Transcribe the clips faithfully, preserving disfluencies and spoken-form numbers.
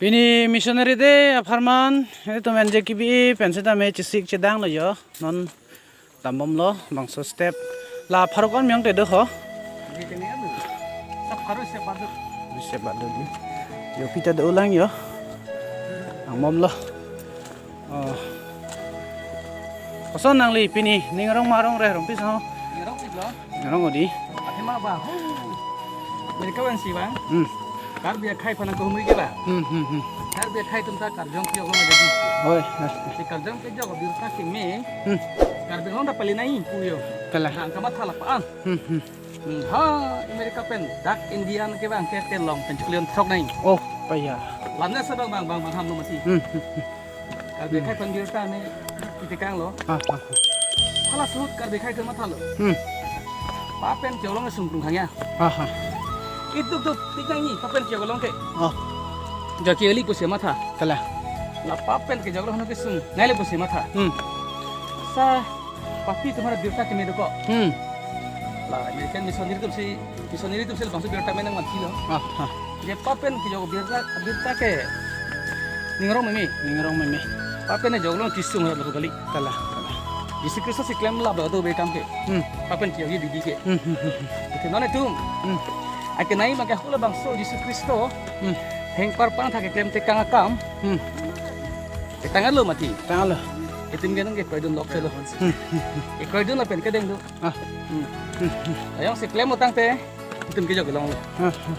Pini Missionary Day apharman, itum N J K B A pen setame chesik chedanglo jo. Non dambomlo, bangso step. La pharokon miyong te do ho. Bisa badu di. Jo, kita do ulang jo. Dambomlo. Oh. Koson nangli pini, ning arong ma arong re, rong pi so? Ning arongpiklo. Ning arong odi. Athema ba, hu. America pen si ba. Hmm. Karbi akhai aphan nangkehumri ke ba. Hmm, hmm, hmm. Karbi akhai atum ta karjong kejok lo jadi. Oi, oi. Si karjong kejok birta keme. Hmm. Karbi Anglong ta pali nai pu jo. Kalang. Nang kamatha lapu-an. Hmm, hmm. Hmm, ha, America pen dak Indian ke bang ke telong pen chiklion throk nai. Oh, paya. Lamna sa bang bang bang bang ham lo mati. Hmm, hmm, hmm. Karbi akhai aphan birta ne itikang lo. Ha, ha, ha. Hala suhut Karbi akhai kemathalo. Hmm. Papen kejok along sungkrung hangya. Ha, ha. Iduk duk tikang ni papen kejok along ke. Oh. Jaki ali pusi matha. Kalang. La papen kejok along ke sung. Nai le pusi matha. Hmm. Sa papi atum aphan birta keme dokok. Hmm. La American missionary atum si, missionary atum si bangso birta menang mansi lo. Ah, ah. Je papen kejok birta, birta ke ning arong meme. Ning arong meme. Papen kejok along kesung lo kali. Kalang, kalang. Jisu Kristo si klem la ba do bekam ke. Hmm. Papen kejok ye didi ke. Hmm, hmm, hmm, hmm. Ite non itum. Hmm. Akenai ma ke hula bangso Jisu Kristo. Hmm. Hengpar pangthak keklem tekang akam. Hmm. Ketanglo mati. Tanglo. Itum ke nang ke kroidun lok selo. Hmm, hmm, hmm. Ke kroidun lapen kedeng do. Ah. Hmm. Hmm, hmm. Ayong si klem utang te, itum kejok along lo. Ah, ah.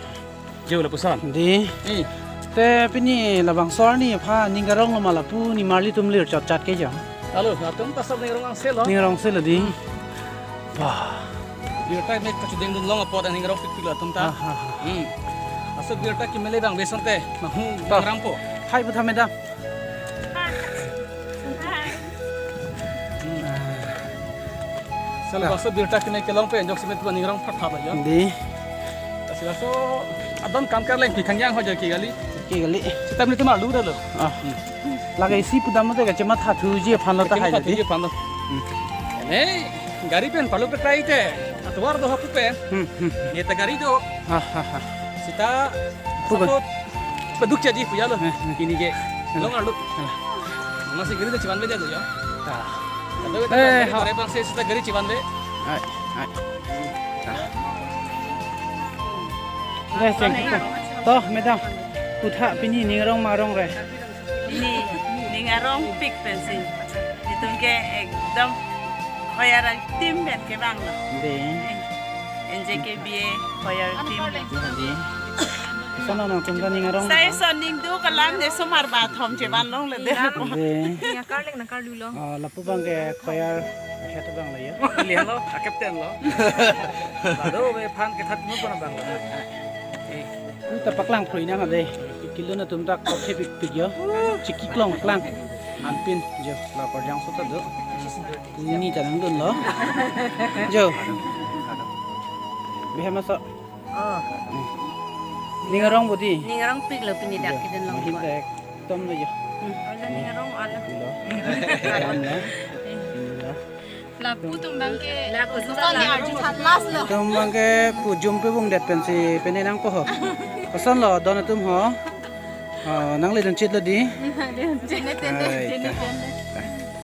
Jo lapuson. Di. Eh. Te pini labangso arni aphan ning arong lo ma lapu nimarli atum lir chotchat ke jo. Alo, atum ta sab ning arong angselo. Ning arong selo di. Hmm. Wah. Birta me kachedengdun long apot ning arongpikpiklo atum ta. Ah, ah, ah. Hmm. Aso birta keme le bang beson te, mahu Toh. Rampo. Hai pu tha madam. Sel Ah. Bangso birta keme kelong pen jok semet ning arong phat phat lo jo. Di. Kasi laso adon kam kerleng pi khangjang ho jo ke kali. Ke kali. Sitame itum arlu dolo. Ah. Hmm. Lake isi pudam te kachematha thuji aphan lo ta hai thuji aphan lo. Hmm. Ene gari pen palu petai te. Atovar do hapu pen. Hmm, hmm. Ne ta gari do. Ha, ha, ha. Sita Pu ba? Sapot paduk chaji puya lo. Eh, eh. Pini ke. Eh. Long arlu. Eh. Masi gari ta chevanve do jo. Ta. Ado Eh, ta ha. Gari bang se sita gari chevanve. Ai, ai. Ta. Dei, cheng. Toh, madam. Pu tha pini ning arong ma arong re. Pini ning arongpik pensi. Itum ke ekdom choir team pen kevang lo. Dei. N J K B A choir team. Dei. Sana nangtum ta ning arong. Sai son ning do kalam ne somar ba thom chevan longle de. Dei. Ya karleng na karlu lo. Ah, lapu bang ke choir head bang lo ya. Lian lo, a captain lo. Lado be phan kethat mo pon bang lo. Eh. Pu ta paklang phrui nang dei. Kilo na tum ta kok thepikpik jo. Chiki klong klang. Anpin jo la korjang so ta do. Ni ta nangdun lo. Jo. Behem aso. Oh. Ning arong bodi. Ning arongpik lo pini dak Jo. Kiden long Mahin ko. Dek tom lo jo. Hmm. Ala ning arong ala. Lo. Alam lo. Lo. Lapu tum bang ke. Lapu tum bang ke. Tum bang ke kujum pe bung det pensi pene nangpo ho. Koson lo don atum ho. Oh, nangli dun chit lo di. Jene tende, Hai, jene ta. Tende.